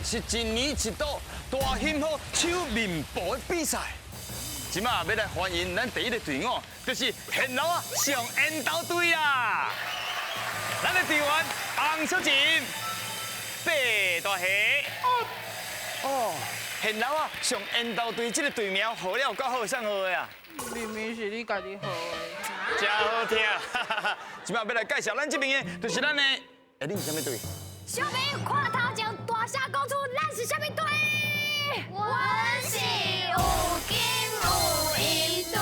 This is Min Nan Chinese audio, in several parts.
是一年一度大興好搶面部的比賽。這馬欲來歡迎咱第一个隊伍，就是現老仔上緣投隊啦。咱的隊員洪淑琴、白大蝦。哦，現老仔上緣投隊這个隊名號了有夠好，啥號的啊？明明是你家己號的。真好聽。這馬欲來介紹咱這邊的，就是咱的，欸，恁是啥物隊？小明看頭前大聲講出咱是啥物隊？阮是有金有銀隊。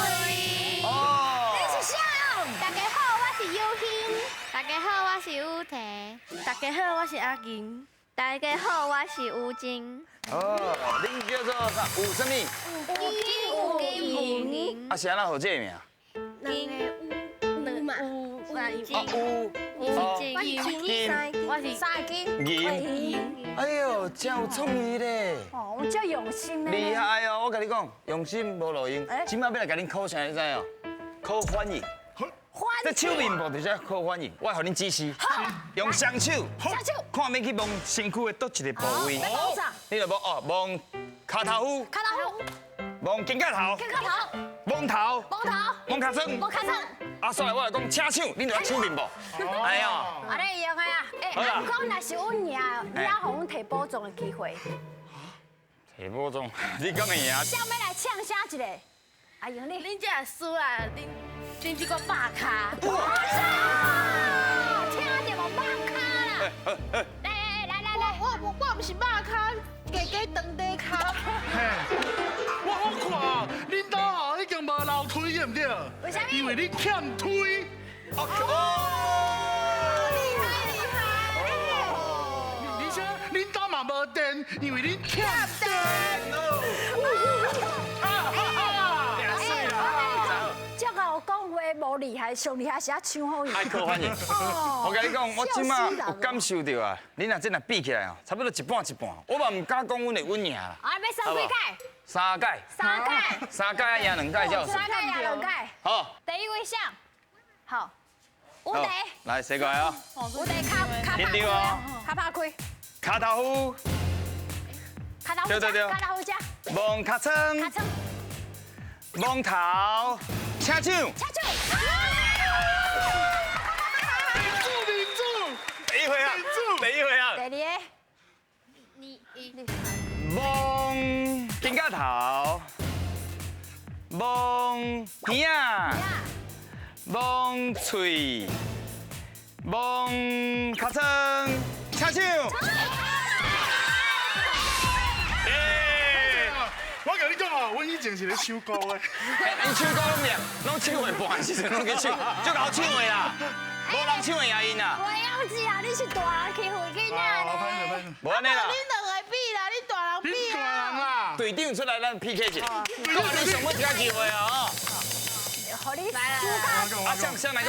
哦。你是啥？大家好，我是尤欣。大家好，我是雨婷。大家好，我是阿金。大家好，我是吳晶。哦，恁叫做啥？有啥物？有金有銀。啊，是按怎號這個名？金有嘛？有啊，有。金。我是三金。銀。哎呦，真有創意咧！哦，我真用心咧。厲害哦！我共你講，用心無路用。這馬欲來共恁考啥，你知無？考反應。這搶面部就是愛考反應，我會予恁指示。用雙手。雙手。看欲去摸身軀的佗一个部位。你著摸哦，摸跤頭趺。跤頭趺。摸肩胛頭。肩胛頭。摸頭。摸頭。摸尻川。摸尻川。啊，煞來我來講請手，恁著愛搶面部。哎呦。按呢會用的啊！欸，毋過若是阮贏，你猶予阮提寶藏的機會。提寶藏，你敢會贏？啥欲來搶聲一個？阿英你。恁這會輸啦，恁這個肉跤。哇！聽著無肉跤啦！來來來來，我毋是肉跤，加加長短跤。我看恁兜吼已經無樓梯對毋對？為啥物？因為你欠推。哦。厲害厲害！而且恁兜嘛無電，因為恁欠電。哈哈哈！這個講話無厲害，上厲害是愛搶好伊。愛靠反應。我共你講，我這馬有感受著啊，恁若這若比起來哦，差不多一半一半。我嘛毋敢講阮會穩贏啦。啊，欲算幾屆？三屆。三屆。三屆愛贏兩屆才有。三屆贏兩屆。好。第一位上，好。有地。來，踅過來哦。有地跤跤拍開哦，跤拍開。跤頭趺。跤頭趺。對對對。跤頭趺遮。摸尻川。尻川。摸頭。請手。請手。民主民主。第一回合。第一回合。第二个。你摸肩胛頭。摸耳仔。摸喙。摸尻川。請手。欸我共你講啊，阮以前是咧唱歌的。𪜶唱歌攏念，攏唱袂半時陣攏去唱，足𠢕唱的啦，無人唱會贏𪜶啦。袂用子啊，你是大人欺負囡仔咧。無按呢啦。恁兩个比啦，你大人比你大人啦。隊長出來，咱 PK 一下。講你上尾一個機會啊！予你輸啊，誰來講？來來，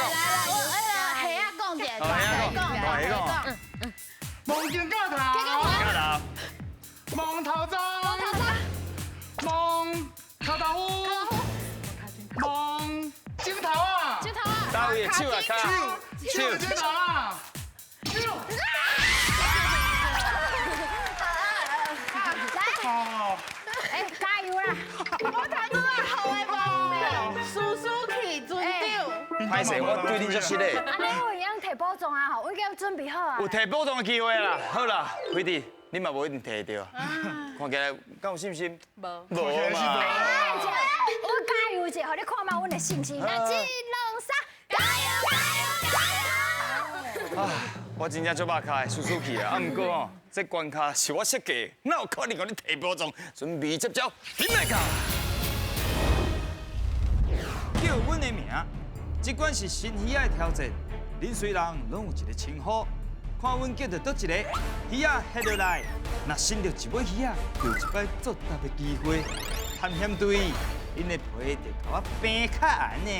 我那個蝦仔講者，蝦仔講，蝦仔講。摸肩胛頭。肩胛頭。摸頭鬃。摸跤頭趺，摸枕頭啊，枕頭啊，佗位的手啊，跤，手手枕頭啊，手。來，欸，加油啦！我頭拄仔予的無，輸輸去船長。歹勢，我對恁足失禮。按呢我會用提寶藏啊，吼，我已經準備好啊。有提寶藏的機會啦，好啦，輝弟，你嘛無一定提得著。看起來敢有信心？無。無嘛。我加油一下，予你看覓阮的信心。來，一、兩、三，加油！加油！加油！啊，我真正足肉跤的，輸輸去啊！啊，毋過吼，這關卡是我設計，哪有可能予你提寶藏？準備接招，準備到。叫阮的名，這關是新魚仔的挑戰。恁雖人攏有一个稱呼，看阮叫著佗一個魚仔翕落來，若伸著一尾魚仔，就有一擺作答的機會。探險隊，𪜶的皮就共我平較硬呢。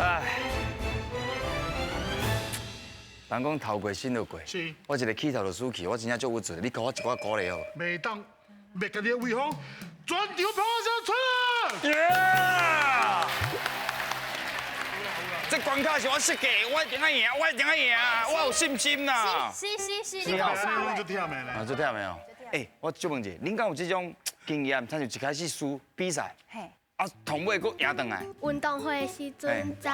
唉，人講頭過身就過，是我一个起頭就輸去，我真正足鬱卒。你給我一寡鼓勵好。袂當，袂家己的威風，全場拍手出來！耶！這關关卡是我设计，我一定爱赢，我一定爱赢，我有信心啦。是是是，是你讲哦你拢足忝的咧。啊，足忝的哦。欸，我借问一下，恁敢有这种经验？亲像一开始输比赛，啊，同尾阁赢转来，运动会时阵走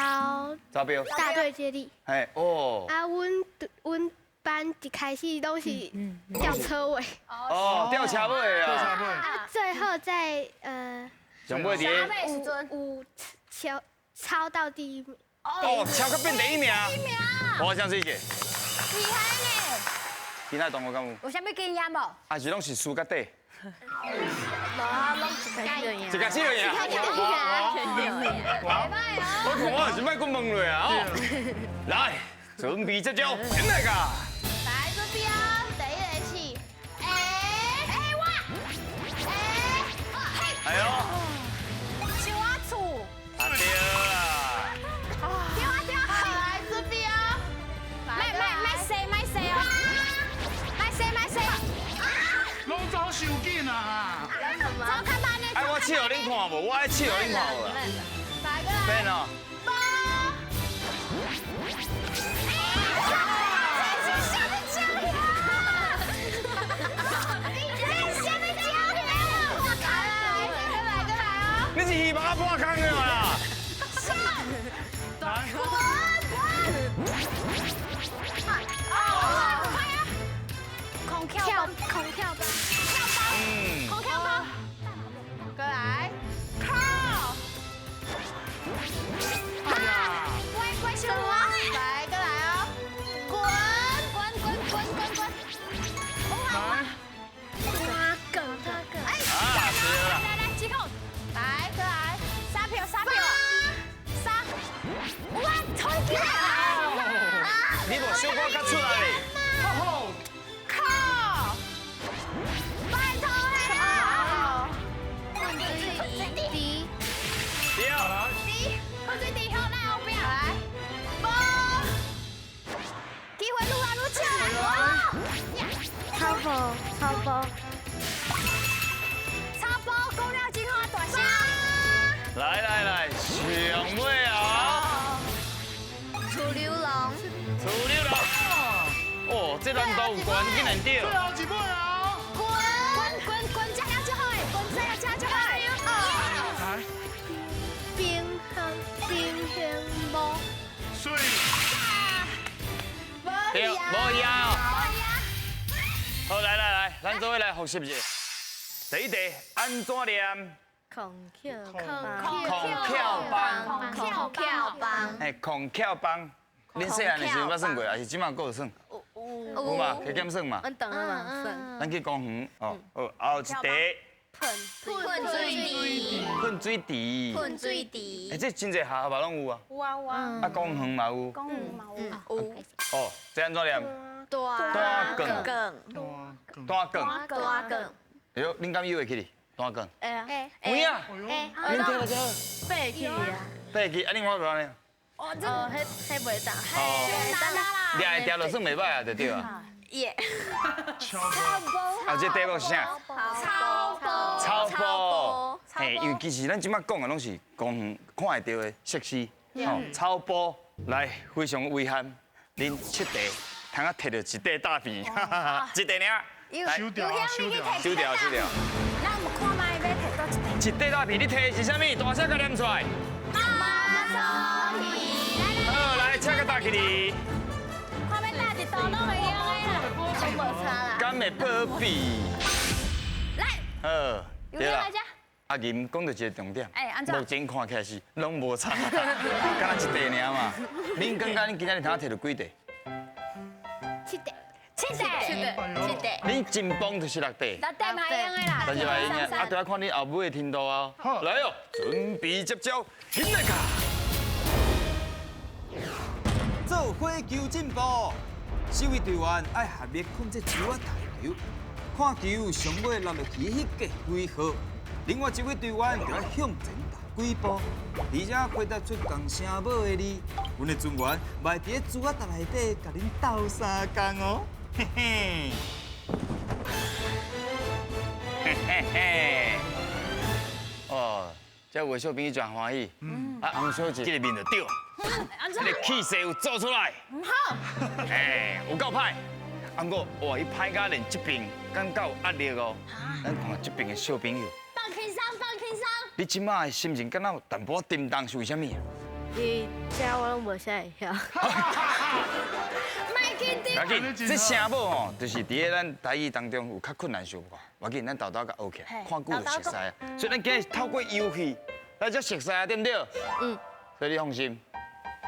走标，大队接力，嘿，哦，啊，阮班一开始拢是吊车尾，哦，吊车尾啊，吊车尾，啊，最后再上尾伫有超到第一名。哦，超到变第一名，我相信者。厉害呢！其他同学敢有？有啥物经验无？还是拢是输到底？无啊，拢一开始就赢。一开始就赢。我看我是莫阁问落啊！哦，来，准备接招，进来噶。来准备哦，第一个是，哎哎我，哎，哎呦，像我厝。啊对啦。对啊对啊，来准备哦，卖卖卖洗卖洗哦，卖洗卖洗。拢走伤紧啊！走较慢的。哎，我试予恁看无？我爱试予恁看无啦。来过来。变哦。你是鱼网仔破空的啦！来，空跳空跳棒，空跳棒，过来，靠！乖乖小我，来过来哦，滚滚滚滚滚滚！来，大个大个，哎，来来，几空？来过来，三票三票，三，哇，推起来！你无小可较出来咧。好，靠！拜托啦！水滴，对。滴，喷水滴好，来后壁来。机会愈来愈少啦！超波超波，超波讲了真好，大声。来来来，上尾啊！楚流龙，楚流龙。哦，这难度有悬，竟然对。最后一尾啊！滚滚滚，这样就好诶，滚这样这样就好。来，平衡平衡木，水，对，无赢哦。好，来来来，咱做伙来复习一下。第一题按怎念？孔跳孔孔跳棒。孔跳棒。哎，孔跳棒。恁细汉的时阵捌耍过，还是这马阁有耍？有嘛？加减耍嘛？阮当然嘛耍。咱去公园哦，好，后一题。喷水池。喷水池。喷水池。哎，这真济学校嘛拢有啊。有啊有啊。啊，公园嘛有。公园嘛有。有。哦，这按怎念？大梗。大梗。大梗。哎呦，恁敢游会起哩？大梗。会啊。有影。恁听了这。爬起啊。爬起，啊，恁我无按呢？哦，彼袂当。难啦。掠会掉就算袂歹啊，就对啊。耶。超波。啊，这题目是啥？草坡。草坡。嘿，因为其实咱这马讲的拢是公园看会到的设施。吼，草坡。来，非常遗憾，恁七题通啊摕到一块大饼，一块尔。收掉，收掉，收掉，收掉。咱有看觅欲摕佗一块。一块大饼，你摕的是啥物？大声共念出来。妈祖好，来，请个打起哩。看欲打一道拢会用的啦。拢无差啦。敢会保庇？来。好，对啦。阿银讲到一个重点，目前看起来是拢无差，敢若一块尔嘛。恁感觉恁今仔日通摕到几块？七块。七块。七块。恁真棒就是六块。六块嘛会用的啦。但是嘛会用的，啊，就要看你后尾的程度啊。好，来哦，准备接招，起来卡。做伙求进步，四位队员爱合力控制球仔台球，看球上尾落落去彼个几号，另外一位队员就爱向前踏几步，而且回答出仝声母的字，阮的组员嘛会伫咧珠仔台内底共恁斗相共哦，嘿嘿，嘿嘿嘿，哦，这魏小朋友真欢喜，啊，红小姐这个面就对。這个氣勢有做出來。好。哎，有夠歹。啊，毋過哇，伊歹甲連這邊感覺有壓力哦。咱看這邊的小朋友。放輕鬆，放輕鬆。你這馬的心情敢若有淡薄仔沉重，是為啥物啊？你這我攏無啥會曉。莫緊張。無要緊，這聲母吼，就是佇咧咱台語當中有較困難小可，無要緊，咱豆豆共學起來，看久就熟似啊。所以咱今日透過遊戲來才熟似啊，對毋對？嗯。所以你放心，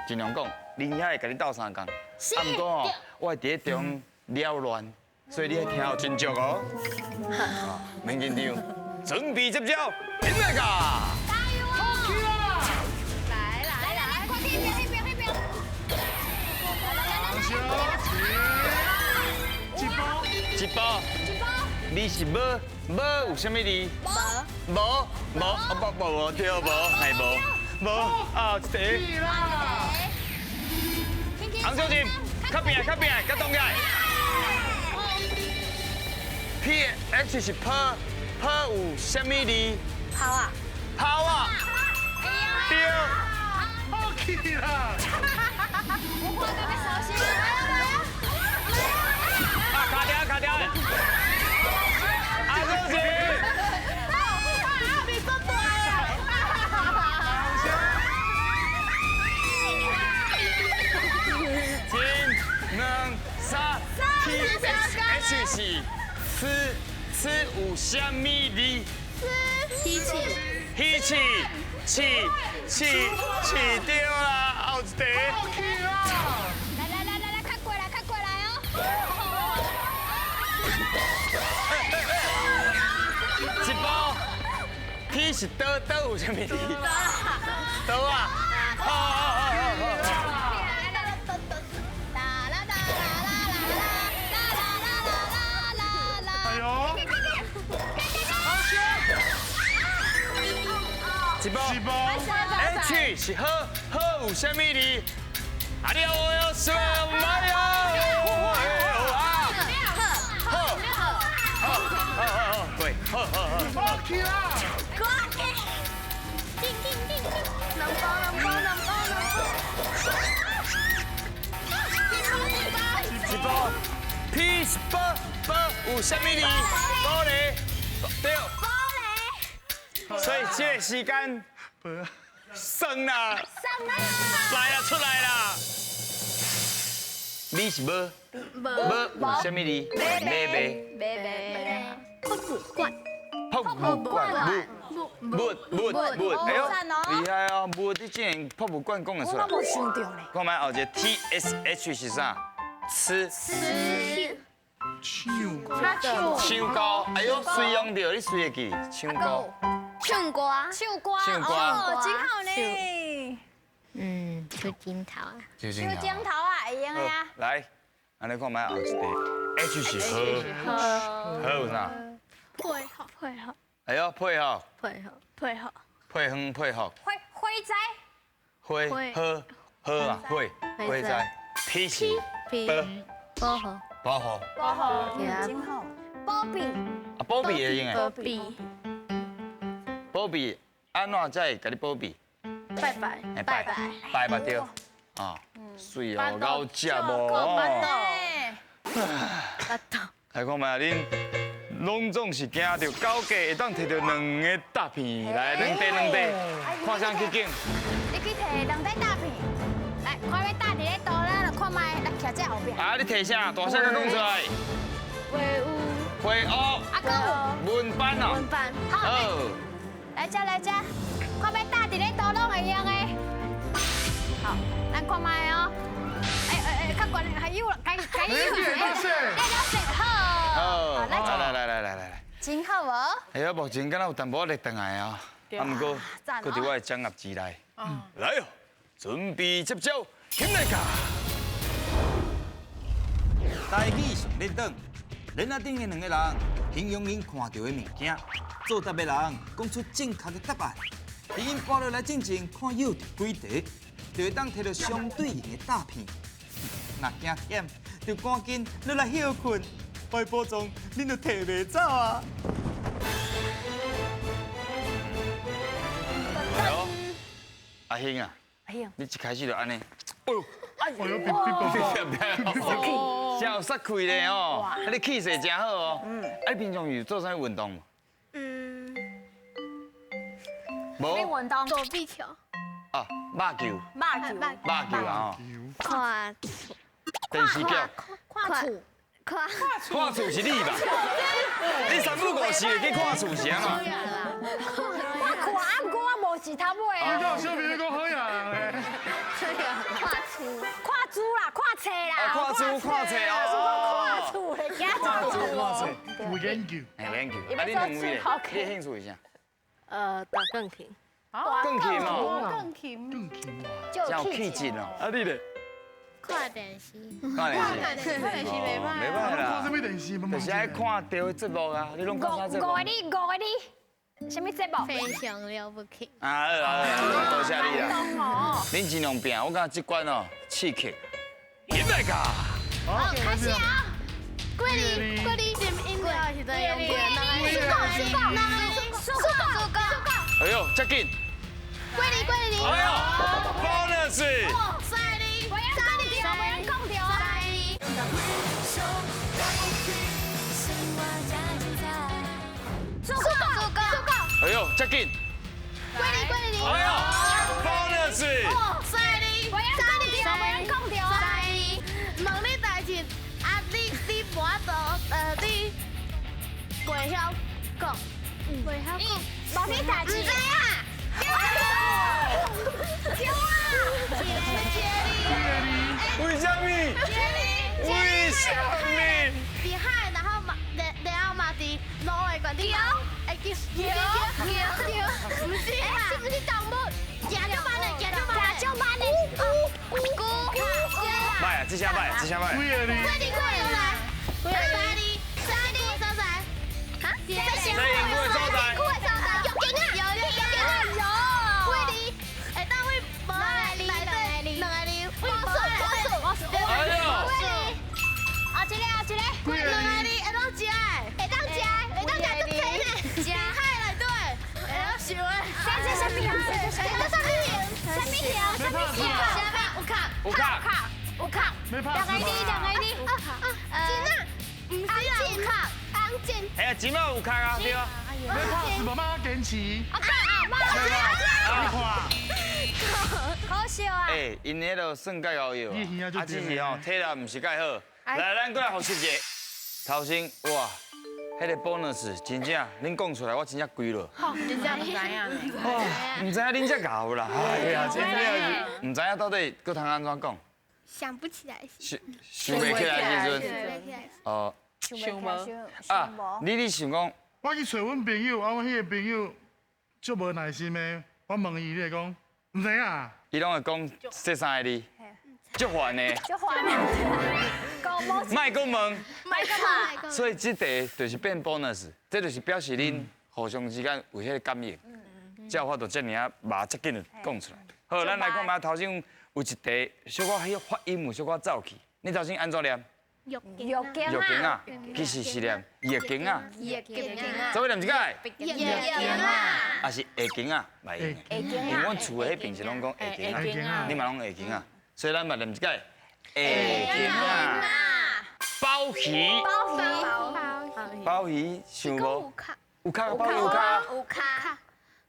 盡量講，恁遐會共你鬥相共。啊，毋過吼，我會佇咧中擾亂，所以你愛聽有真足哦。好，免緊張，準備接招，起來噶！加油哦！來來來，快點，那邊那邊。一包，一包，一包。你是無無有啥物字？無無無啊無無無對無係無無啊一個。洪小姐，較拼較拼，較動起來。P H 是泡，泡有啥物字？泡啊！泡啊！對。好氣啦！我看到欲小心。啊，卡掉卡掉！阿小姐。阿面足大啊！一、兩、三，T H H 是吃吃有啥物字？喜氣。喜氣，氣氣氣對啦，後一題。來來來來來，較過來，較過來哦。一包，T 是刀，刀有啥物字？刀啊！好好好好好。哎呦！一包，一包。 H 是好，好有啥物字？啊，你我要什么呀？啊！好，好，好，好，对，好好好。好起啦！过去。叮叮叮叮，兩包兩包兩包兩包。一包。P 是包，包有啥物字？玻璃，對。所以這個時間算啦，算啦，來啦，出來啦。你是無無有啥物字？買買買買。博物館。博物館，物物物物，哎呦，厲害哦！物你竟然博物館講會出來。我無想到咧。看覓後一個 T S H 是啥？吃。吃。唱歌。唱歌，哎呦，水用著，你水會記？唱歌。唱歌，唱歌，唱歌，哦，真好呢。嗯，出鏡頭啊。出鏡頭啊，會用的啊。來，按呢看覓後一個 H 是好，好有啥？配合，配合。哎呦，配合。配合，配合。配合，配合。火火災。火好好啊，火火災。P 是保保護。保護。保護，真好。保庇。啊，保庇會用的。保庇。保庇，按怎才會共你保庇？拜拜，拜拜，拜拜對。啊，媠哦，𠢕食無？巴肚。來看覓，恁攏總是驚著九格會當摕著兩个大片來，兩塊兩塊，看誰去揀。你去摕兩塊大片，來，看欲搭佇咧佗，咱就看覓，來徛這後壁。啊，你摕啥？大聲閣講出來。花屋。花屋。啊，閣有。文班哦。文班。好。來這來這，看欲搭佇咧佗攏會用的。好，咱看覓哦。哎哎哎，較懸的還有啦，該該有。你了好。好，來來來來來來。真好無？哎呀，目前敢若有淡薄仔熱轉來啊，啊，毋過，閣佇我的掌握之內。來哦，準備接招，起來噶！台語上輪轉，輪仔頂的兩個人形容𪜶看著的物件，作答的人講出正確的答案。佇𪜶跋落來進前，看舀著幾題，就會當摕著相對應的詐騙。若驚險，就趕緊落來歇睏，歹寶藏恁就摕袂走啊！哎呦，阿興啊，你一開始就按呢，哎呦，哎呦，別別別，真有殺氣咧哦！啊，你氣勢真好哦。啊，你平常有做啥運動？嗯。無。咩運動？躲避球。啊，肉球。肉球。肉球啊！看。電視劇。看厝。看看厝是你吧？你三不五時會去看厝是按怎？我看，啊，毋過我無是頭尾啊。你小朋友講好呀。看厝。看豬啦，看冊啦。看豬看冊哦。看厝咧，看豬看冊。有研究。有研究。啊，你兩位咧？你的興趣是啥？打鋼琴。鋼琴哦。鋼琴。鋼琴。真有氣質哦。啊，你咧？看電視。看電視。看電視袂歹。袂歹啦。看啥物電視？就是愛看對的節目啊，你攏看啥節目？五個你，五個你，啥物節目？非常了不起。啊，好啊好，多謝你啦。恁盡量拼，我感覺這關哦，刺激。進來噶。好，開始啊！過你，過你，飲料的時陣用過，兩個，兩個，輸過，輸過，哎呦，這緊。過你，過你。哎呦，bonus。三二，三二，講著啊！輸過，輸過，哎呦，這緊。過你，過你。哎呦，bonus。三二，三二，講著啊！三二，問你代誌，啊，你無法度，你袂曉講，袂曉講，問你代誌。毋知影。對啊！為什麼？為什麼？佇海，然後嘛，然後嘛佇路的懸頂，會記，對對對，毋是啊，是毋是動物？行足慢的，行足慢的，行足慢的。龜，歹啊，這下歹，這下歹。幾個字？快點，快點來！三二，三二，所在。哈？在辛苦的所在，有景啊，有有有有。幾字？會當為無愛內底兩個字，為無愛內底。哎呦！啊，這個啊，這個。兩個字會當食的，會當食的，會當食足濟呢。食海內底，會當想的。這這啥物啊？這啥物？啥物條？啥物條？啥物？有殼。有殼。有殼。兩個字，兩個字。錢啊？毋是啊，有殼。紅箭。哎呀，錢仔有殼啊，對啊。你拍死無？媽堅持。啊啊！你看。可惜啊！哎，𪜶彼个算介熬药，啊，只是吼體力毋是介好。來，咱過來複習一下。頭先哇，彼个 bonus 真正，恁講出來我真正跪落。真正毋知影。哇，毋知影恁遮𠢕啦，哎呀，真正是毋知影到底閣通按怎講。想不起來。想想袂起來時陣。哦。想無。啊，你想講？我去揣阮朋友，啊，阮彼個朋友足無耐心的，我問伊，伊會講毋知影。伊攏會講這三個字，足煩的。足煩的。莫閣問。莫閣問。所以這題就是變 bonus，這就是表示恁互相之間有彼個感應，才有法度遮爾仔麻遮緊就講出來。好，咱來看覓頭先有一題小可彼發音有小可走去，你頭先按怎念？玉玉經玉經啊，其實是念易經啊。易經啊。做伙念一擺。易經啊。啊是下經啊，袂用。因為阮厝的彼邊是攏講下經啊，你嘛攏下經啊，所以咱嘛念一擺下經啊。鮑魚。鮑魚。鮑魚想無？有殼。有殼，鮑魚有殼。有殼。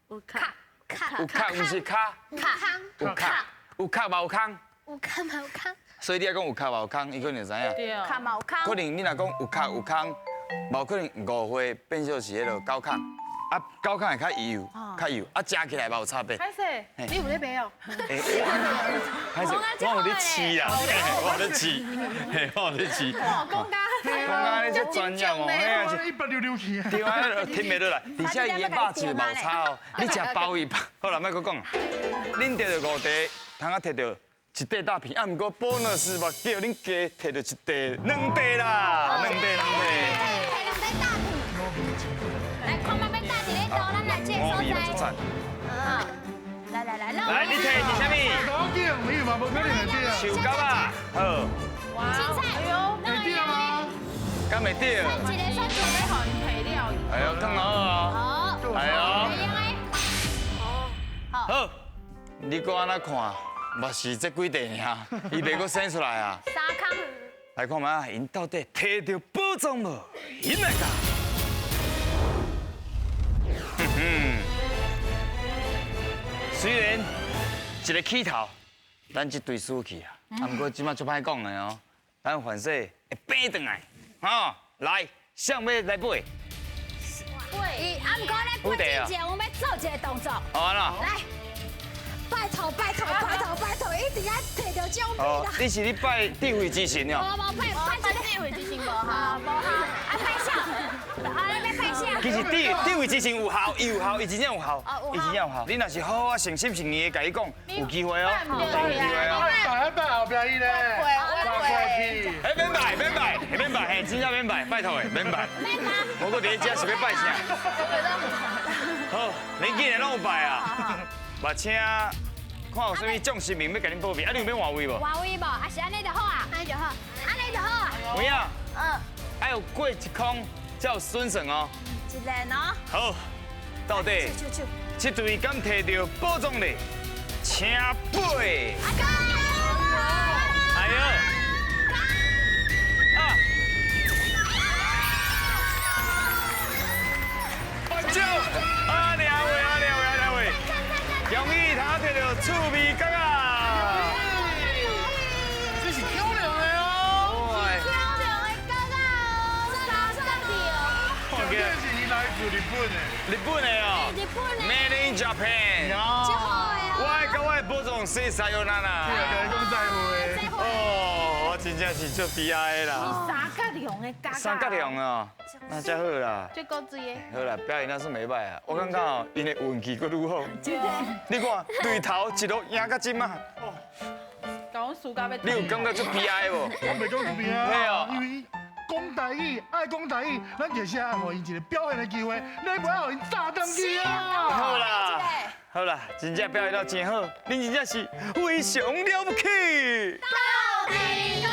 有殼。有殼，毋是卡。空。有殼，有殼嘛有空。有殼嘛有空。所以你愛講有殼嘛有空，伊可能就知影。對。殼嘛有空。可能你若講有殼有空，無可能誤會變做是彼个狗空。啊，狗空會較油，較油，啊，食起來嘛有差別。歹勢，你有咧賣哦？歹勢，我有咧試啦，我有咧試，嘿，我有咧試。哇，講甲講甲你這專業哦，嘿啊，一百溜溜去。對啊，吞袂落來，而且伊的肉質嘛有差哦。你食鮑魚，好啦，莫閣講。恁摕著五塊，通啊摕著一塊大片，啊，毋過 bonus 嘛叫恁加摕著一塊、兩塊啦，兩塊兩塊。摕兩塊大片。來，看覓欲搭佇咧佗，咱來這個所在。來來來，來，你摕是啥物？講緊，你嘛無可能會對啊。樹柑啊，好。青菜，會對嗎？敢會對？選一個，選一個，予𪜶提了。哎呦，烫好哦。好。哎呦。會用的。好。你閣按怎看？嘛是這幾塊爾，伊袂閣生出來啊。三空。來看覓，𪜶到底提著寶藏無？𪜶來㗎。哼哼，雖然一个起頭，咱這隊輸去啊，啊，毋過這馬足歹講的哦，咱凡勢會爬轉來，吼，來，誰欲來背？背，啊，毋過咧背之前，我欲做一个動作。好啊啦。來，拜託拜託拜託拜託，一定愛提著獎品啦！你是咧拜智慧之神哦？無無拜拜智慧之神無效，無效。啊拜啥？啊你欲拜啥？其實智慧之神有效，伊有效，伊真正有效，伊真正有效。你若是好好啊，誠心誠意的共伊講，有機會哦，有機會哦。拜拜後壁伊咧，拜過去。哎，免拜，免拜，免拜，嘿，真正免拜，拜託的，免拜。免拜。我閣佇遮是欲拜啥？好，恁既然攏有拜啊，嘛請看有啥物將神明欲共恁保庇，啊，你有欲換位無？換位無？啊是按呢就好啊，按呢就好，按呢就好啊。有影？嗯。愛有過一空才有準算哦。一連哦。好，到底這隊敢提著寶藏咧？請背。阿哥。哎呦。啊。班長，阿娘喂，阿娘喂，阿娘喂，恭喜他提著趣味角啊！這是漂亮的哦。漂亮的角啊！三三條。這是伊來自日本的。日本的哦。日本的。 Made in Japan。真好的哦。我愛佮我的寶藏 say sayonara。對啊，共伊講再會。哦，我真正是足悲哀的啦。三角龍的角。三角龍哦，那才好啦。足古錐的。好啦，表現得算袂䆀啊。我感覺哦，𪜶的運氣閣愈好。你看，對頭一路贏到這馬。共阮輸到欲。你有感覺足悲哀無？我袂講悲哀啊，因為講台語，愛講台語，咱就是愛予𪜶一個表現的機會，你袂愛予𪜶炸轉去啊！好啦，好啦，真正表現得真好，恁真正是非常了不起。鬥地主。